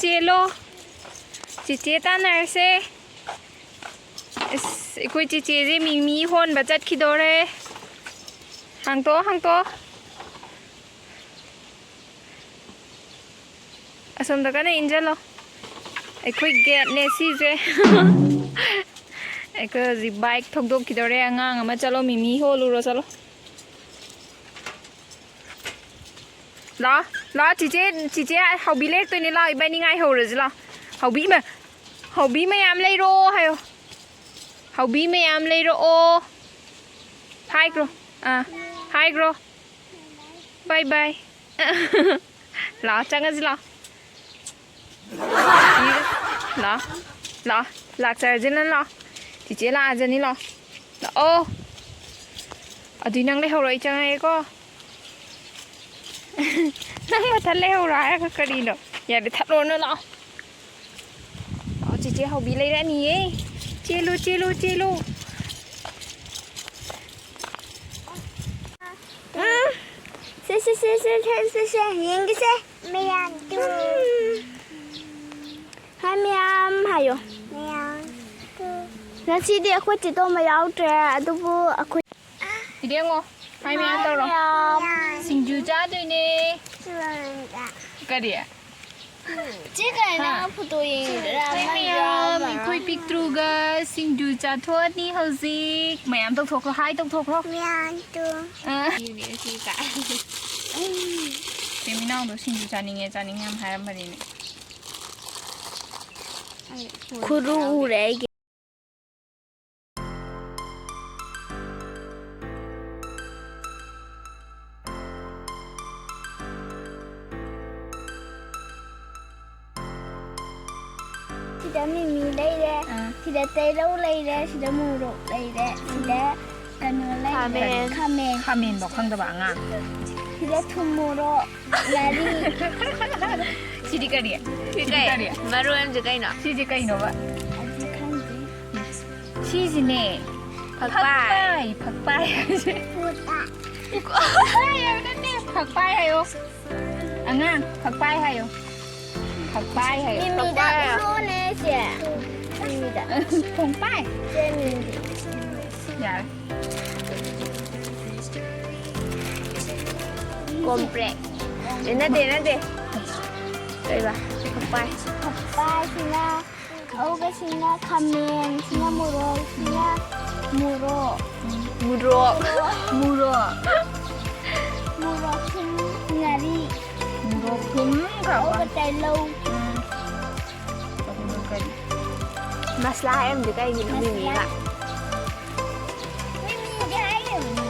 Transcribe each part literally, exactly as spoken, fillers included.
ꯆꯦꯜꯂꯣ꯫ ꯆꯤꯆꯦ ꯇꯥꯟꯅꯔꯁꯦ꯫ ꯑꯁ, ꯑꯩꯈꯣꯏ ꯆꯤꯆꯦꯁꯦ ꯃꯤꯃꯤ ꯍꯣꯟꯕ ꯆꯠꯈꯤꯗꯣꯔꯦ꯫ ꯍꯥꯡꯇꯣꯛꯑꯣ, ꯍꯥꯡꯇꯣꯛꯑꯣ꯫ ꯑꯁꯣꯝꯗ ꯀꯟꯅ ꯏꯟꯖꯜꯂꯣ꯫ ꯑꯩꯈꯣꯏ ꯒꯦꯠꯅꯦ ꯁꯤꯁꯦ꯫ ꯑꯩꯈꯣꯏ ꯍꯧꯖꯤꯛ ꯕꯥꯏꯛ ꯊꯧꯗꯣꯛꯈꯤꯗꯧꯔꯦ꯫ ꯑꯉꯥꯡ ꯑꯃ ꯆꯠꯂꯣ, ꯃꯤꯃꯤ ꯍꯣꯜꯂꯨꯔꯣ, ꯆꯠꯂꯣ꯫ ꯂꯥꯛꯑꯣ, ꯂꯥꯛꯑꯣ, ꯆꯤꯆꯦ, ꯆꯤꯆꯦ ꯍꯥꯎꯕꯤ ꯂꯩꯔꯛꯇꯣꯏꯅꯦ, ꯂꯥꯛꯑꯣ, ꯏꯕꯥꯅꯤ ꯉꯥꯏꯍꯧꯔꯁꯤ, ꯂꯥꯛꯑꯣ꯫ ꯍꯥꯎꯕꯤ, ꯏꯃꯥ, ꯍꯥꯎꯕꯤ ꯃꯌꯥꯝ ꯂꯩꯔꯣ ꯍꯥꯏꯌꯣ꯫ ꯍꯥꯎꯕꯤ ꯃꯌꯥꯝ ꯂꯩꯔꯛꯑꯣ꯫ ꯍꯥꯏꯈ꯭ꯔꯣ꯫ ꯑꯥ, ꯍꯥꯏꯈ꯭ꯔꯣ꯫ ꯕꯥꯏ ꯕꯥꯏ꯫ ꯂꯥꯛꯑꯣ, ꯆꯪꯉꯁꯤ ꯂꯥꯛꯑꯣ꯫ ꯂꯥꯛꯑꯣ, ꯂꯥꯛꯑꯣ, ꯂꯥꯛꯆꯔꯁꯤꯅ ꯂꯥꯛꯑꯣ꯫ ꯆꯤꯆꯦ ꯂꯥꯛꯑꯖꯅꯤ ꯂꯥꯛꯑꯣ꯫ ꯂꯥꯛꯑꯣ꯫ ꯑꯗꯨꯏ ꯅꯪ ꯂꯩꯍꯧꯔꯣ, ꯑꯩ ꯆꯪꯉꯒꯦꯀꯣ꯫ ꯅꯪ ꯃꯊꯟ ꯂꯩꯍꯧꯔꯣ ꯍꯥꯏꯔꯒ ꯀꯔꯤꯅꯣ? ꯌꯥꯔꯦ, ꯊꯠꯂꯣꯅ ꯂꯥꯛꯑꯣ꯫ ꯑꯣ, ꯆꯤꯆꯦ ꯍꯥꯎꯕꯤ ꯂꯩꯔꯛꯑꯅꯤꯌꯦ꯫ ꯆꯦꯜꯂꯨ, ꯆꯦꯜꯂꯨ, ꯆꯦꯜꯂꯨ꯫ ꯎꯝ꯫ ꯁꯦ, ꯁꯦ, ꯁꯦ, ꯌꯦꯡꯒꯦꯁꯦ꯫ ꯃꯌꯥꯝ ꯇꯨ꯫ ꯎꯝ꯫ ꯍꯥꯏ ꯃꯌꯥꯝ ꯍꯥꯏꯌꯣ꯫ ꯃꯌꯥꯝ ꯇꯨ꯫ ꯉꯁꯤꯗꯤ ꯑꯩꯈꯣꯏ ꯆꯦꯇꯣꯝꯕ ꯌꯥꯎꯗ꯭ꯔꯦ, ꯑꯗꯨꯕꯨ ꯑꯩꯈꯣꯏ ꯏꯕꯦꯝꯉꯣ, ꯍꯥꯏ ꯃꯌꯥꯝ ꯇꯧꯔꯣ꯫ ꯃꯌꯥꯝ꯫ ꯁꯤꯡꯖꯨ ꯆꯥꯗꯣꯏꯅꯦ꯫ ꯆꯨꯔꯨꯡꯗ꯫ ꯀꯔꯤ? ꯆꯦ ꯀꯥꯏꯅ ꯍꯥ? ꯐꯣꯇꯣ ꯌꯦꯡꯗꯣꯏꯔꯥ? ꯍꯥꯏ ꯃꯌꯥꯝ, ꯑꯩꯈꯣꯏ ꯄꯤꯛꯇ꯭ꯔꯨꯒ ꯁꯤꯡꯖꯨ ꯆꯥꯊꯣꯛꯑꯅꯤ ꯍꯧꯖꯤꯛ꯫ ꯃꯌꯥꯝ ꯇꯧꯊꯣꯛꯈ꯭ꯔꯣ, ꯍꯥꯏ ꯇꯧꯊꯣꯛꯈ꯭ꯔꯣ꯫ ꯃꯌꯥꯝ ꯇꯨ꯫ ꯑ꯫ ꯆꯦ ꯃꯤꯅꯥꯎꯗꯣ ꯁꯤꯡꯖꯨ ꯆꯥꯅꯤꯡꯉꯦ, ꯆꯥꯅꯤꯡꯉꯦ ꯌꯥꯝ ꯍꯥꯏꯔꯝꯕꯅꯤꯅꯦ꯫ ꯈꯨꯔꯨ ꯎꯔꯦ ꯑꯩꯒꯤ꯫ ꯁꯤꯗ ꯃꯤꯃꯤ ꯂꯩꯔꯦ, ꯑꯥ꯫ ꯁꯤꯗ ꯇꯩꯔꯧ ꯂꯩꯔꯦ, ꯁꯤꯗ ꯃꯣꯔꯣꯛ ꯂꯩꯔꯦ, ꯁꯤꯗ ꯀꯩꯅꯣ ꯂꯩꯔꯦ, ꯈꯥꯃꯦꯟ꯫ ꯈꯥꯃꯦꯟ꯫ ꯈꯥꯃꯦꯟꯗꯣ ꯈꯪꯗꯕ ꯑꯉꯥꯡ꯫ ꯁꯤꯗ ꯊꯨꯝ ꯃꯣꯔꯣꯛ, ꯉꯥꯔꯤ꯫ ꯁꯤꯗꯤ ꯀꯔꯤ? ꯁꯤ ꯁꯤꯗꯤ ꯀꯩ? ꯀꯔꯤ? ꯃꯔꯣꯏ ꯑꯃꯁꯦ ꯀꯩꯅꯣ? ꯁꯤꯁꯦ ꯀꯩꯅꯣꯕ? ꯑꯗꯨꯗꯤ ꯈꯪꯗꯦ꯫ ꯁꯤꯁꯤꯅꯦ꯫ ꯐꯛꯄꯥꯏ꯫ ꯐꯛꯄꯥꯏ, ꯐꯛꯄꯥꯏ ꯍꯥꯏꯁꯦ꯫ ꯐꯛꯄꯥꯏ ꯍꯥꯏꯕ ꯅꯠꯇꯦ, ꯐꯛꯄꯥꯏ ꯍꯥꯏꯌꯣ꯫ ꯑꯉꯥꯡ, ꯐꯛꯄꯥꯏ ꯍꯥꯏꯌꯣ꯫ ꯄꯥꯏ ꯍꯥꯏꯌꯣ꯫ ꯃꯤꯃꯤꯗ ꯄꯥꯏ꯫ ꯎꯔꯣꯅꯦ ꯁꯦ꯫ ꯃꯤꯃꯤꯗ꯫ ꯈꯣꯡꯄꯥꯏ꯫ ꯁꯦ ꯃꯤꯃꯤꯗ꯫ ꯌꯥꯔꯦ꯫ ꯀꯣꯝꯄ꯭ꯔꯦꯛ꯫ ꯑꯦ, ꯅꯠꯇꯦ, ꯅꯠꯇꯦ꯫ ꯀꯩꯕ? ꯈꯣꯡꯄꯥꯏ꯫ ꯈꯣꯡꯄꯥꯏꯁꯤꯅ, ꯑꯗꯨꯒ ꯁꯤꯅ ꯈꯥꯃꯦꯟ, ꯁꯤꯅ ꯃꯣꯔꯣꯛ, ꯁꯤꯅ ꯃꯣꯔꯣꯛ꯫ ꯃꯣꯔꯣꯛ꯫ ꯃꯣꯔꯣꯛ꯫ ꯃꯣꯔꯣꯛ ꯊꯨꯝ ꯉꯥꯔꯤ꯫ ꯃꯣꯔꯣꯛ ꯊꯨꯝ ꯈꯔ ꯑꯗꯨꯒ ꯍꯥꯞꯄ꯫ ꯇꯤꯜꯍꯧ꯫ ꯎꯝ꯫ ꯑꯗꯨꯒ ꯀꯔꯤ? ꯃꯁꯂꯥ ꯍꯥꯏꯔꯝꯗꯦ ꯀꯩꯒꯤꯅꯣ? ꯃꯁꯂꯥ꯫ ꯃꯤꯃꯤꯒ꯫ ꯃꯤꯃꯤꯗꯤ ꯍꯥꯏꯔꯤꯕꯅꯤ꯫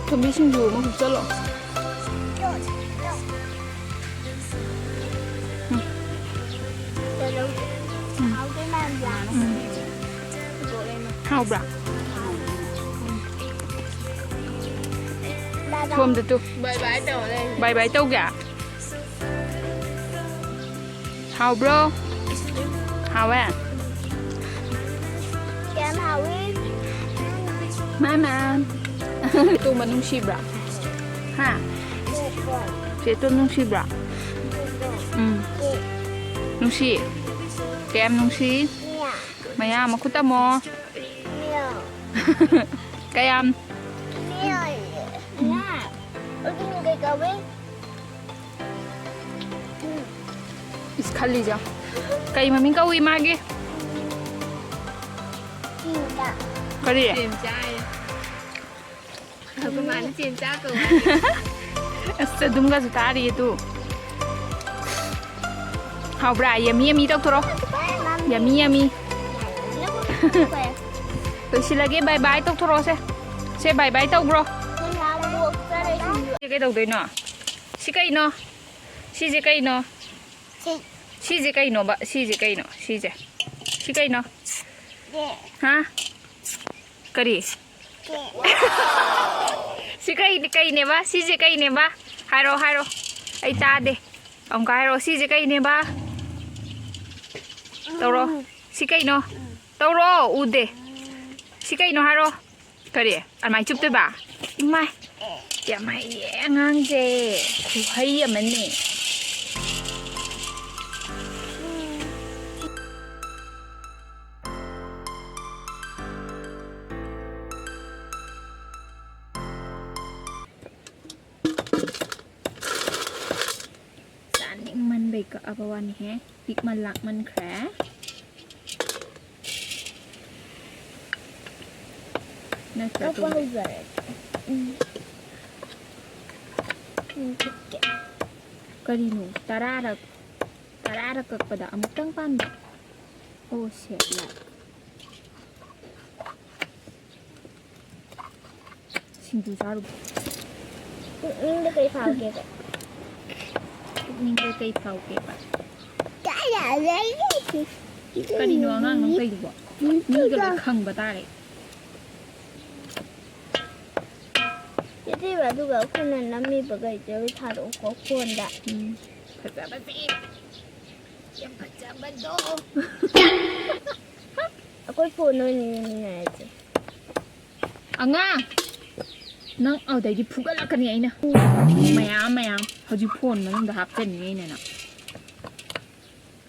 ꯊꯨꯝꯕꯤ ꯁꯤꯡꯖꯨ ꯑꯃ ꯍꯨꯞꯆꯜꯂꯣ꯫ ꯎꯝ꯫ ꯎꯝ꯫ ꯍꯥꯎꯕ꯭ꯔꯥ? ꯁꯣꯝꯗ ꯇꯨ꯫ ꯕꯥꯏ ꯕꯥꯏ ꯇꯧꯔꯦ꯫ ꯕꯥꯏ ꯕꯥꯏ ꯇꯧꯒꯦ? ꯍꯥꯎꯕ꯭ꯔꯣ? ꯍꯥꯎꯋꯦ? ꯌꯥꯝ ꯍꯥꯎꯋꯤ꯫ ꯃꯥꯃꯥ꯫ ꯇꯣꯝꯕ ꯅꯨꯡꯁꯤꯕ꯭ꯔꯥ? ꯍꯥ? ꯆꯦ ꯇꯣꯝ ꯅꯨꯡꯁꯤꯕ꯭ꯔꯥ? ꯎꯝ꯫ ꯅꯨꯡꯁꯤ꯫ ꯀꯌꯥꯝ ꯅꯨꯡꯁꯤ? ꯃꯌꯥ ꯃꯈꯨꯠ ꯇꯝꯃꯣ꯫ ꯀꯌꯥꯝ? ꯏꯁ, ꯈꯜꯂꯤꯁꯦ ꯌꯦꯡꯉꯣ꯫ ꯀꯩ ꯃꯃꯤꯡ ꯀꯧꯏ ꯃꯥꯒꯤ? ꯀꯔꯤ? ꯆꯦꯝꯆꯥ ꯍꯥꯏꯌꯦ꯫ ꯑꯩꯈꯣꯏ ꯃꯥꯅ ꯆꯦꯝꯆꯥ ꯀꯧ ꯍꯥꯏꯌꯦ꯫ ꯑꯁ, ꯑꯗꯨꯝꯒꯁꯨ ꯇꯥꯔꯤꯌꯦ ꯇꯨ꯫ ꯍꯥꯎꯕ꯭ꯔꯥ? ꯌꯝꯃꯤ ꯌꯝꯃꯤ ꯇꯧꯊꯣꯔꯛꯑꯣ꯫ ꯌꯝꯃꯤ ꯌꯝꯃꯤ꯫ ꯂꯣꯏꯁꯤꯜꯂꯒꯦ, ꯕꯥꯏ ꯕꯥꯏ ꯇꯧꯊꯣꯔꯛꯑꯣꯁꯦ꯫ ꯁꯦ, ꯕꯥꯏ ꯕꯥꯏ ꯇꯧꯈ꯭ꯔꯣ꯫ ꯁꯤ ꯀꯩꯗꯧꯗꯣꯏꯅꯣ? ꯁꯤ ꯀꯩꯅꯣ? ꯁꯤꯁꯦ ꯀꯩꯅꯣ? ꯁꯤ꯫ ꯁꯤꯁꯦ ꯀꯩꯅꯣꯕ? ꯁꯤꯁꯦ ꯀꯩꯅꯣ? ꯁꯤꯁꯦ꯫ ꯁꯤ ꯀꯩꯅꯣ? ꯍꯥ? ꯀꯔꯤ? ꯁꯤ ꯀꯩ, ꯀꯩꯅꯦꯕ? ꯁꯤꯁꯦ ꯀꯩꯅꯦꯕ? ꯍꯥꯏꯔꯣ, ꯍꯥꯏꯔꯣ꯫ ꯑꯩ ꯇꯥꯗꯦ꯫ ꯑꯃꯨꯛꯀ ꯍꯥꯏꯔꯛꯑꯣ꯫ ꯁꯤꯁꯦ ꯀꯩꯅꯦꯕ? ꯇꯧꯔꯣ꯫ ꯁꯤ ꯀꯩꯅꯣ? ꯇꯧꯔꯣ꯫ ꯎꯗꯦ꯫ ꯁꯤ ꯀꯩꯅꯣ ꯍꯥꯏꯔꯣ꯫ ꯀꯔꯤ? ꯑꯗꯨꯃꯥꯏꯅ ꯆꯨꯞꯇꯣꯏꯕ? ꯏꯃꯥꯏ꯫ ꯌꯥꯝ ꯍꯩꯌꯦ ꯑꯉꯥꯡꯁꯦ꯫ ꯈꯨꯍꯩ ꯑꯃꯅꯤ꯫ ꯆꯥꯅꯤꯡꯃꯟꯕꯩ ꯀꯛꯑꯕ ꯋꯥꯅꯤꯍꯦ꯫ ꯄꯤꯛꯃꯟ ꯂꯥꯛꯃꯟꯈ꯭ꯔꯦ꯫ ꯅꯠꯇ꯭ꯔ ꯀꯛꯄ ꯇꯨ? ꯍꯧꯖꯔꯦ꯫ ꯎꯝ꯫ ꯎꯝ, ꯀꯛꯀꯦ꯫ ꯀꯔꯤꯅꯣ? ꯇꯔꯥꯔꯛ, ꯇꯔꯥꯔꯛ ꯀꯛꯄꯗ ꯑꯃꯨꯛꯇꯪ ꯄꯥꯟꯕ? ꯑꯣ, ꯁꯦꯠ ꯂꯥꯏꯛ꯫ ꯁꯤꯡꯖꯨ ꯆꯥꯔꯨꯕ꯫ ꯄꯨꯛꯅꯤꯡꯗ ꯀꯩ ꯐꯥꯎꯒꯦꯕ? ꯄꯨꯛꯅꯤꯡꯗ ꯀꯩ ꯐꯥꯎꯒꯦꯕ? ꯀꯔꯤꯅꯣ ꯑꯉꯥꯡ ꯅꯪ ꯇꯧꯔꯤꯗꯨꯕꯣ? ꯃꯤꯒ ꯂꯣꯏ ꯈꯪꯕ ꯇꯥꯔꯦ꯫ ꯏꯆꯦꯕ, ꯑꯗꯨꯒ ꯑꯩꯈꯣꯏꯅ ꯅꯝꯃꯤꯕꯈꯩꯁꯦ ꯊꯥꯔꯛꯎꯀꯣ ꯐꯣꯟꯗ꯫ ꯎꯝ, ꯐꯖꯕꯁꯦ꯫ ꯌꯥꯝ ꯐꯖꯕꯗꯣ꯫ ꯑꯩꯈꯣꯏ ꯐꯣꯟ ꯑꯣꯏꯅ ꯌꯦꯡꯅꯤꯡꯉꯥꯏꯁꯦ꯫ ꯑꯉꯥꯡ! ꯅꯪ ꯑꯗꯩꯗꯤ ꯐꯨꯒꯠꯂꯛꯀꯅꯤ ꯑꯩꯅ꯫ ꯃꯌꯥꯝ ꯃꯌꯥꯝ꯫ ꯍꯧꯖꯤꯛ ꯐꯣꯟ ꯃꯅꯨꯡꯗ ꯍꯥꯞꯆꯟꯅꯤ ꯑꯩꯅ ꯅꯪ꯫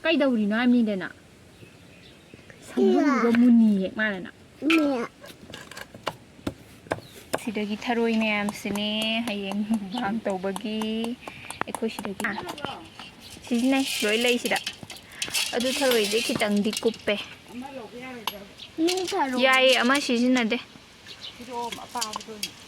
ꯀꯩꯗꯧꯔꯤꯅꯣ ꯍꯥꯏꯕꯅꯤꯗꯅ? ꯁꯝꯕꯨꯜꯗꯨꯒ ꯃꯨꯅꯤ ꯍꯦꯛ ꯃꯥꯟꯅꯅ꯫ ꯁꯤꯗꯒꯤ ꯊꯔꯣꯏ ꯃꯌꯥꯝꯁꯤꯅꯦ ꯍꯌꯦꯡ ꯃꯨꯛꯕꯥꯡ ꯇꯧꯕꯒꯤ ꯑꯩꯈꯣꯏ ꯁꯤꯗꯒꯤ ꯁꯤꯖꯤꯟꯅꯩ, ꯂꯣꯏ ꯂꯩ ꯁꯤꯗ꯫ ꯑꯗꯨ ꯊꯔꯣꯏꯁꯦ ꯈꯤꯇꯪꯗꯤ ꯀꯨꯞꯄꯦ꯫ ꯅꯨꯡ ꯊꯔꯣꯏ꯫ ꯌꯥꯏꯌꯦ, ꯑꯃ ꯁꯤꯖꯤꯟꯅꯗꯦ꯫ ꯐꯤꯔꯣꯝ ꯑꯄꯥꯕꯗꯣ ꯑꯣꯏꯅ꯫